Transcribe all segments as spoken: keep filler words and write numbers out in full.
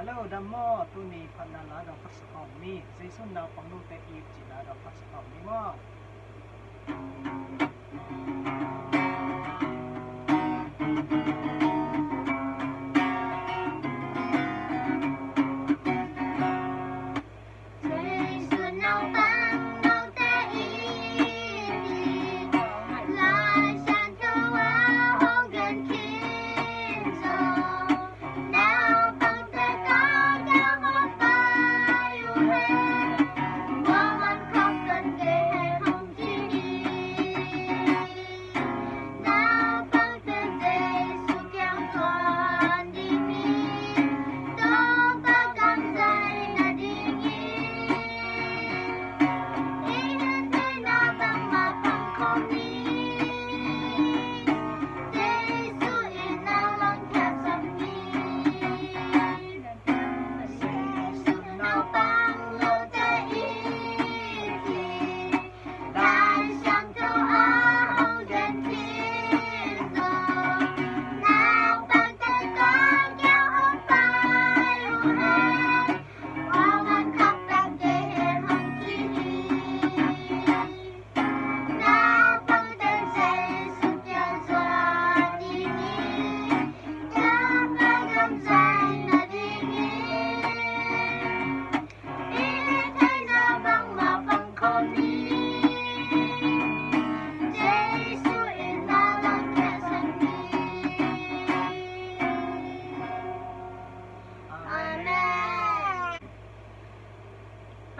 Hello, dam maw? Tuni phatna la dong phatsak khawm ni. Jesu naupang note it cih la dong phatsak khawm ni maw? Amen.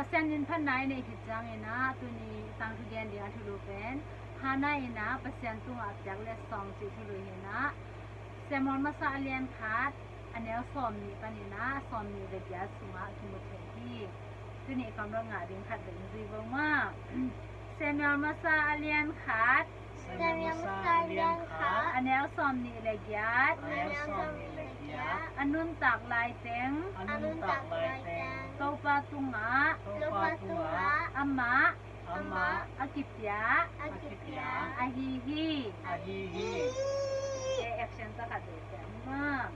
Pasian min phatna i neih khit ciangin ah, tuni tangthu gen ding a thulu pen Hannah in ah Pasian tungah a piak letsong cih thulu hi in ah, Samuel masa a lian khat, a neu sawm nih panin ah sawm nih le giat sungah kimu thei hi. Tuni kam lo ngah ding khat vei in zui vo maw. Samuel masa a lian khat, Samuel masa a lian khat, a neu sawm nih le giat, a neu sawm nih le giat, a nuntak laiteng, a nuntak laiteng, Topa tungah, Topa tungah, amah, amah, a kipia, a kipia, ahi hi, ahi hi. Okay, action takhat vei ciang maw.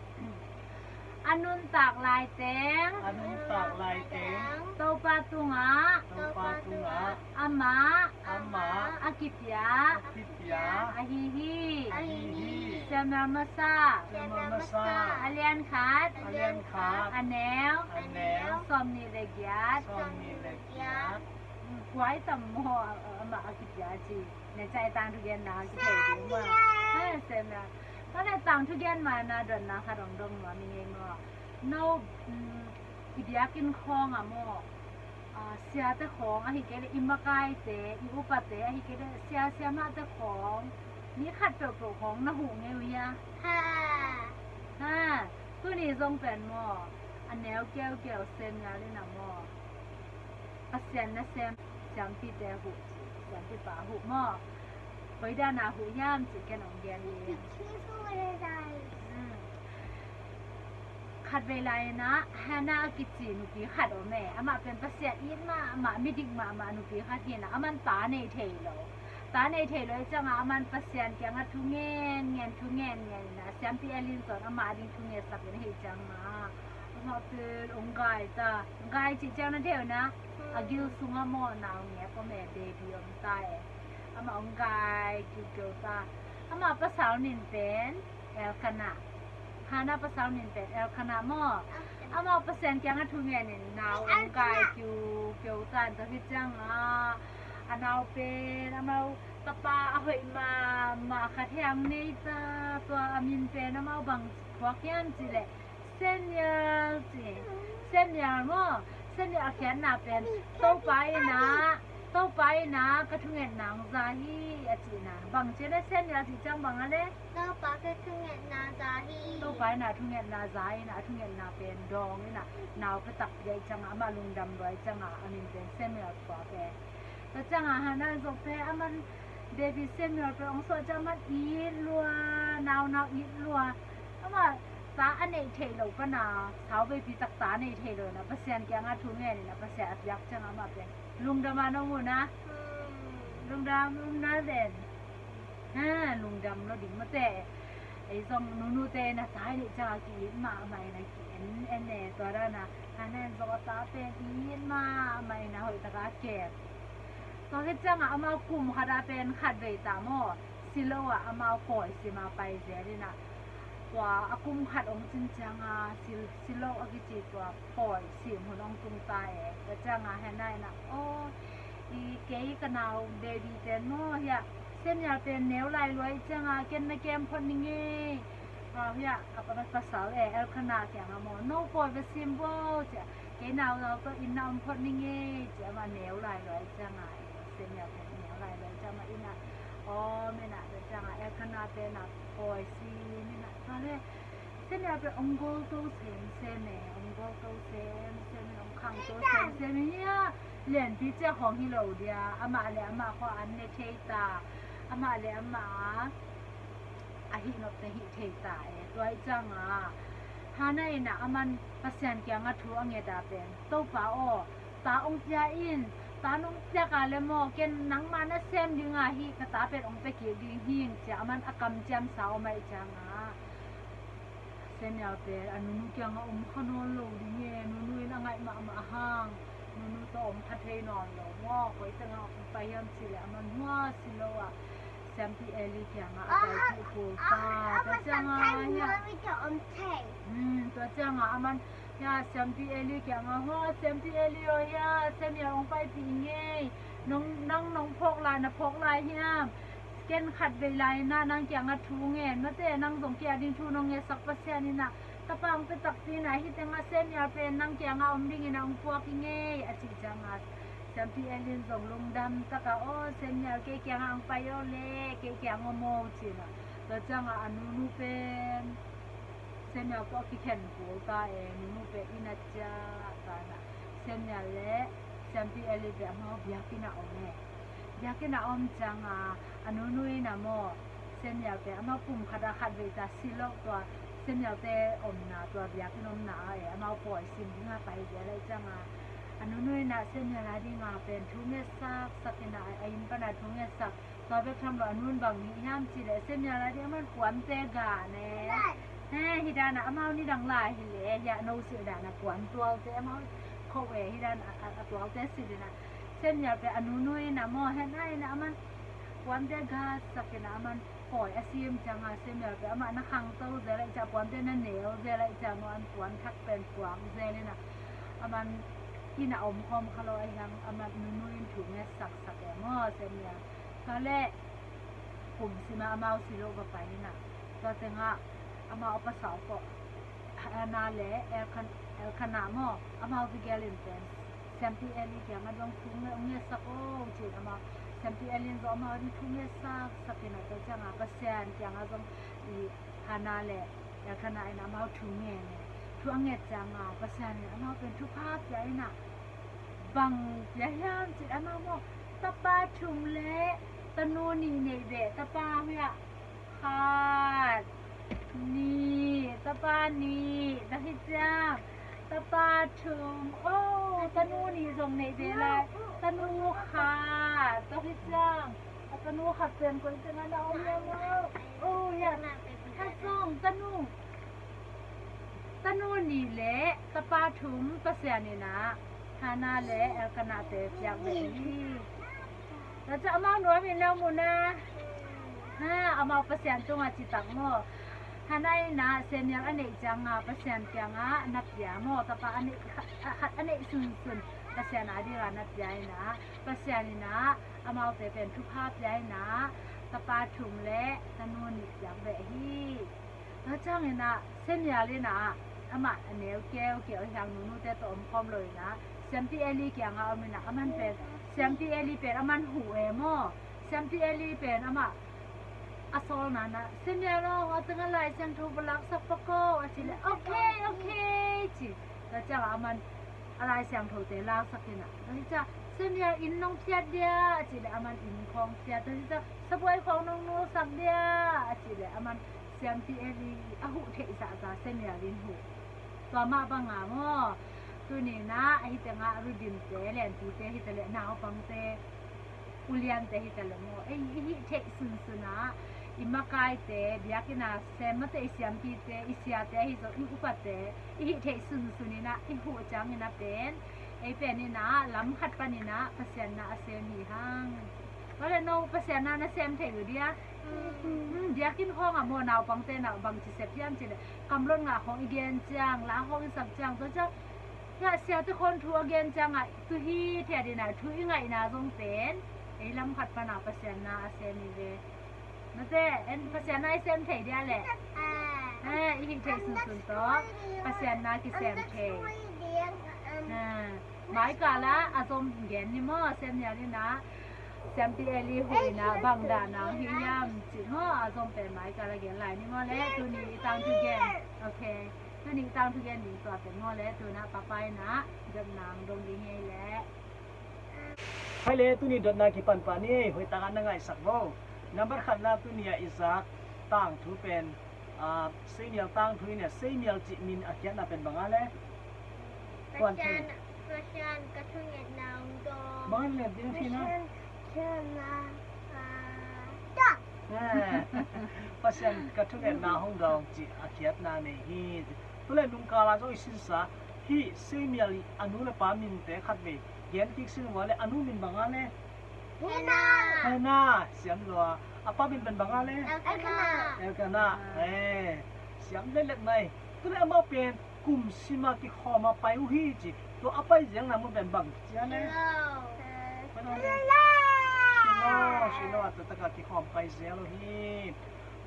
A nuntak laiteng, a nuntak laiteng, Topa tungah, Topa tungah, amah, amah, a kipia, a kipia, ahi hi, ahi hi. Samuel masa, Samuel masa, a lian khat, a lian khat, a neu, a neu, sawm nih le giat, sawm nih le giat. Kuai tam maw, amah a kipia ci. Ne cai tangthu gen na kithei ding maw. Samuel. Ha, Samuel. Tua le tangthu gen ma na dotna khat hong dong nuam ing ei maw. No, mm, i biakinn khawng ah maw, ah, siate khawng ahih kei leh i makaite, i upate ahih kei leh sia siamahte khawng, mi khat peuhpeuh khawng na huh ngei uh hia? Ha. Ha. Tuni zong pen maw, a neu keukeu Samuel in ah maw, Pasian nasem siampite huh, siampipa huh maw? Koi dan a huh hiam cih ken hong gen ding. Hmm. Khatvei lai in ah Hannah a kici nupi khat om e. Amah pen Pasian it mahmah, midik mahmah nupi khat hi in ah, aman ta nei thei lo. Ta nei thei lo ahih ciangah aman Pasian kiangah thu ngen ngen, thu ngen ngen in ah, siampi Eli in zong amah ding thu ngetsak in ahih ciangah, amah pen hong gai ta. Gai cih ciang na thei uh na, a gil sungah maw naungek om e, baby om ta e. Amah hong gai kiukiu ta. Amah pasal min pen Elkanah. Hannah pasal min pen Elkanah maw. Amah Pasian kiangah thu ngen in nau hong gai kiukiu ta in, tua hi ciangah a nau pen amau tapa a hoih mahmah khat hong nei ta. Tua a min pen amau bang phuak hiam cih leh Samuel ci. Samuel maw. Samuel a khiatna pen Topa in ah, Topa in ah ka thungetna hong za hi a cihna. Bang ci a le Samuel cih ciang bang a le? Topa ka thungetna za hi. Topa in ah thungetna za in ah, a thungetna pen dawng in ah, nau pia takpi ahih ciangah amah lungdam lua ahih ciangah a min pen Samuel phuak e. Tua ciangah Hannah zong pen aman baby Samuel pen hong suah ciang aman it lua, naunau it lua. Amah ta a neih theih loh pan a, sauveipi tak ta a neih theih loh in ah Pasian kiangah thu ngen in ah, Pasian a piak ciangah amah pen lungdam a na om uh na. Hmm. Lungdam, lungdam den. Ha, lungdam lo ding mate. Ei zong nunute in ah ta i neih ciangah ki-it mahmah in ah ki-en en e. Tua dan a Hannah in zong a ta pen it mahmah in a hoih taka kem. Tua khit ciangah amau kum khat a pen khat vei ta maw, si lo ah amau pawi sim a pai zel in ah, tua a kum khat hong cin ciangah si, si lo a kici tua pawi sim hun hong tung ta e. Tua ciangah Hannah in ah, aw, i kei ka nau baby pen maw hiah Samuel pen neu lai lua i ciangah ken na kem phot ning ei. Hiah a pa, pasal e, Elkanah kiangah maw, no pawi va sim bo, ciah, kei nauzau tawh inn na om phot ning ei, ciah, amah neu lai lua i ciangah, e, Samuel pen neu lai lua i ciangah inn ah om in ah, tua ciangah Elkanah pen ah pawi sim in ah, tua le Samuel pen hong golto semsem e, hong golto semsem in, hong khangto semsem in, hiah lianpi ciah khawng hi lo dia, amah le amah khua an ne thei ta, amah le amah a hih nopte hih thei ta e. Tua i ciangah Hannah in ah aman Pasian kiangah thu a nget a pen, Topa aw, ta hong pia in, ta nong piak a le maw, ken nangmah na sem ding a hih ka ta pen hong pia kik ding hing, ciah aman a kamciamsa om ahih ciangah Samuel pen a nunu kiangah om kha nawn lo ding e, nunu in a ngaih mahmah hang, nunu tawh om kha thei nawn lo maw, koi tengah hong pai hiam cih leh aman hua si lo ah Siampi Eli kiangah a pai dih kul ta. Tua ciangah hiah, tua ciangah aman hiah Siampi Eli kiangah, hua Siampi Eli aw, hiah Samuel hong paipih ing ei, nang nong phawk lai, na phawk lai hiam? Ken khat vei lai in ah nang kiangah thu ngen, note nang zong kei a ding thu nong ngetsak Pasian in ah tapa hong pia takpi in ah, hih tengah Samuel pen nang kiangah om dingin ah hong puak ing ei, a cih ciangah Siampi Eli in zong lungdam takah, aw Samuel kei kiangah hong pai aw le, kei kiang om aw, ci in ah. Tua ciangah a nunu pen Samuel tawh a kikhen kul ta e, nunu pen inn ah ciah ta in ah Samuel le Siampi Eli pen amau biakinn ah om e. Biakinn ah om ciangah a nunu in ah maw, Samuel pen amau kum khat a khat vei ta si lo, tua Samuel te omna, tua biakinn omna ah e, amau pawi sim ding a pai zel ahih ciangah a nunu in ah Samuel a ding a pen thu ngetsak sak in ah, a inn pan a thu ngetsak. Tua bek tham lo, a nu in bang hih hiam cih leh Samuel a ding aman puante ga ne. He, hih dan ah amau nidang lai hi leh hiah no silh dan ah puan tualte amau kho e, hih dan a, a, a tualte silh in ah Samuel pen a nunu in ah maw, Hannah in ah aman puante ga sak in ah aman pawi a sim ciangah Samuel pen amah na khangto zel ahih ciah, puante na neu zel ahih ciah maw, an puan thak pen puak zel in ah aman inn ah om khawm kha lo ahih hang, aman nunu in thu ngetsak sak e maw Samuel. Tua leh kum sim a amau si lo va pai in ah, tua tengah amau a pasal tawh Hannah le Elkan-, Elkanah maw, amau tegel in pen Siampi Eli kiangah zong thu nge-, ngetsak o, ci in amau, Siampi Eli in zong amau a ding thu ngetsak sak in ah, tua ciangah Pasian kiangah zong i Hannah le Elkanah in amau thu ngen e. Thu a nget ciangah Pasian in amau pen thupha pia in ah, bang pia hiam cih leh amau maw, tapa thum le tanu nih neih beh, tapa hiah khat, nih, tapa nih, tua hi ciang tapa thum, o, tanu nih zong neih beh lai, tanu khat, tua hi ciang a tanu khat pen koi tengah na om hiam o? O, hiah, khat zong tanu, tanu nih le tapa thum Pasian in ah Hannah le Elkanah te piak beh hi. Tua ciah amau nuam in, na mu na, ha, amau Pasian tungah citak maw. Hannah in ah Samuel a neih ciangah Pasian kiangah na pia maw, tapa a neih, khat, khat a neih sunsun Pasian a dingah na pia in ah, Pasian in ah amaute pen thupha pia in ah tapa thum le tanu nih piak beh hi. Tua ciangin ah Samuel in ah amah a neu keukeu ahih hang nunute tawh om khawm lo in ah Siampi Eli kiangah om in ah, aman pen Siampi Eli pen aman huh e maw. Siampi Eli pen amah a sawlna in ah, Samuel aw, hua tengah Lai Siangtho va laksak pak o, a cih leh, ok, ok, ci. Tua ciangah aman a Lai Siangthote laksak in ah, tua hi ciah Samuel, inn nong phiat dia, a cih leh aman inn khawng phiat. Tua hi ciah sabuai khawng nong nulsak dia, a cih leh aman Siampi Eli a huh theih zahzah Samuel in huh. Tua mah bangah maw, tuni in ah ahi tengah rudimte, lianpite hi ta leh naupangte, uliante hi ta leh maw, ei i hih theih sunsun ah i makaite, biakinn a sem mate, i siampite, i siate ahi zong i upate i hih theih sunsun in ah i huh ciangin ah pen ei pen in ah lam khat panin ah Pasian na a sem hi hang. Tua leh no Pasian na na sem thei uh dia? Hmm, biakinn khawng ah maw, naupangte na bangci sep hiam cih leh kamlot ngah khawng i gen ciang, la khawng i sak ciang, tua ciang hiah siate khawng thu a gen ciangah tu hi thiat in ah thu i ngaihna zong pen ei lam khat pan ah Pasian na a sem hi ve. Mate, en Pasian na i sem thei dia leh? Ah, i hih theih sunsun tawh Pasian na kisem thei. Ah, mai kala a zom gen ni maw, sem nial in ah, siampi Eli huh in ah bang dah nang hi hiam cih maw, a zom pen mai kala gen lai ni maw leh, tuni i tangthu gen. Ok, tuni i tangthu gen ding tua pen maw leh, tu in ah papa in ah dot nang dong ding hi leh. Hai le, tuni dotna kipan pah ni, hoih takin na ngaihsak vo. Nambat khatna, tuni a i zak tangthu pen, ah, seimial tangthu in a, seimial cih min a khiatna pen bang a le? Tuan thei. Pasian, Pasian ka thungetna hong dawng. Bang a le, ding thei na. Pasian ka thungetna, ah, dawng. Eh, Pasian ka thungetna hong dawng cih a khiatna nei hi. Tu leh nung kala zong i sinsa, hih seimial i a nu le pa minte khatvei gen kik sin ua leh, a nu min bang a le? Hana. Hana, siam lua. A pa min pen bang a le? Elkana. Elkana. Eh, siam letlet mai. Tu leh amau pen kum sim a kikhawm a pai uh hi ci. Tua a pai ziakna mun pen bang ci a le? Shiloh. Shiloh, Shiloh a taktak a kikhawm pai ziak uh hi.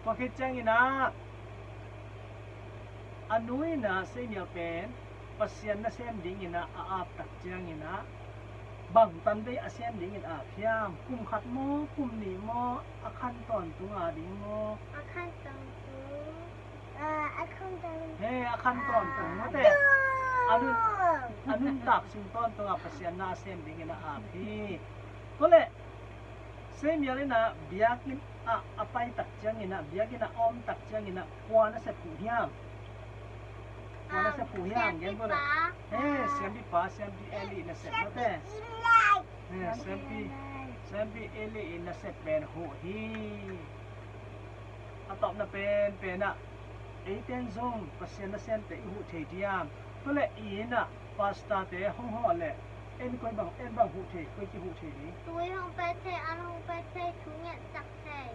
Tua khit ciangin ah, a nu in ah seimial pen Pasian nasem dingin ah a ap tak ciangin ah, bang tan vei a sem dingin a ap hiam? Kum khat maw, kum nih maw, a khan tawntung a ding maw? A khan tawntung. Ah, a khan tawntung. He, a khan tawntung mate. A nun, a nuntak sung tawntung a Pasian na a sem dingin a ap hi. Tua leh, seimial in ah biakinn ah a pai tak ciangin ah, biakinn ah a om tak ciangin ah, kua na sep huh hiam? Kua na sep huh hiam? Gen ko le. He, siampi pa, siampi Eli na sep mate. He, siampi, siampi Eli in na sep pen huh hi. A tawpna pen pen ah, eiten zong Pasian nasemte i huh thei diam? Tua leh i inn ah pastorte hong hawh leh en koi bang, en bang huh thei, koi ci huh thei hi? Tui hong pia thei, an hong pia thei, thu ngetsak thei.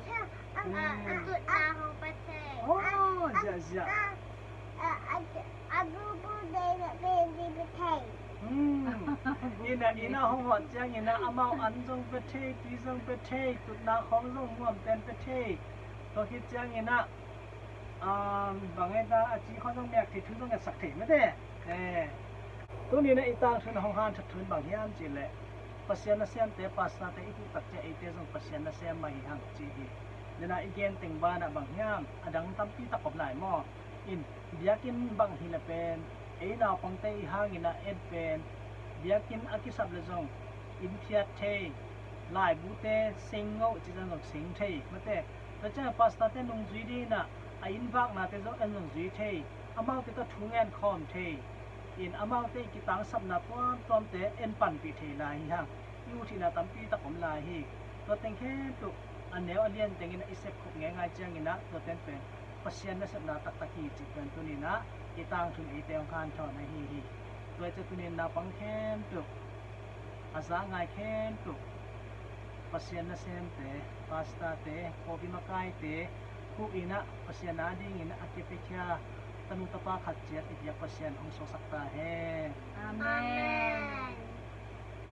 Hmm. Ah, a tutna hong pia thei. Oh, ziahziah. Hmm. Inn ah, inn ah hong hawh ciangin ah amau an zong pia thei, tui zong pia thei, tutna khawng zong nuamten pia thei. Tua khit ciangin ah, um, bang e ta, a ci khawng zong miak thei, thu zong ngetsak thei mate. Eh. Tuni in ah i tangthu in hong hanthat thu in bang hiam cih leh, Pasian nasemte, pastorte i huh tak ciang eite zong Pasian nasem mah hi hang ci hi. Tua in ah i gen teng banah bang hiam, a dang tampi tak om lai maw? In, biakinn bang hi leh pen, ei naupangte i hangin ah en pen, biakinn a kisap leh zong inn phiat thei, laibute seng ngawh cih zong seng thei mate. Tua ciang pastorte nungzui dingin ah a inn vaknate zong en zong zui thei, amaute tawh thu ngen khawm thei. In, amaute i kitangsapna tuamtuamte en panpih thei lai hi hang. I ut theihna tampi tak om lai hi. Tua teng khempeuh a neu a lian tengin ah i sepkhop ngeingai ciangin ah, tua teng pen Pasian nasepna taktak hi cih pen tuni in ah i tangthu in eite hong hanthawn ahi hi. Tua ciang tuni in naupang khempeuh, a za ngai khempeuh, Pasian nasemte, pastorte, pawlpi makaite huh in ah, Pasian adingin a kipiakhia tanu tapa khat ciat i biak Pasian hong suaksak ta hen. Amen.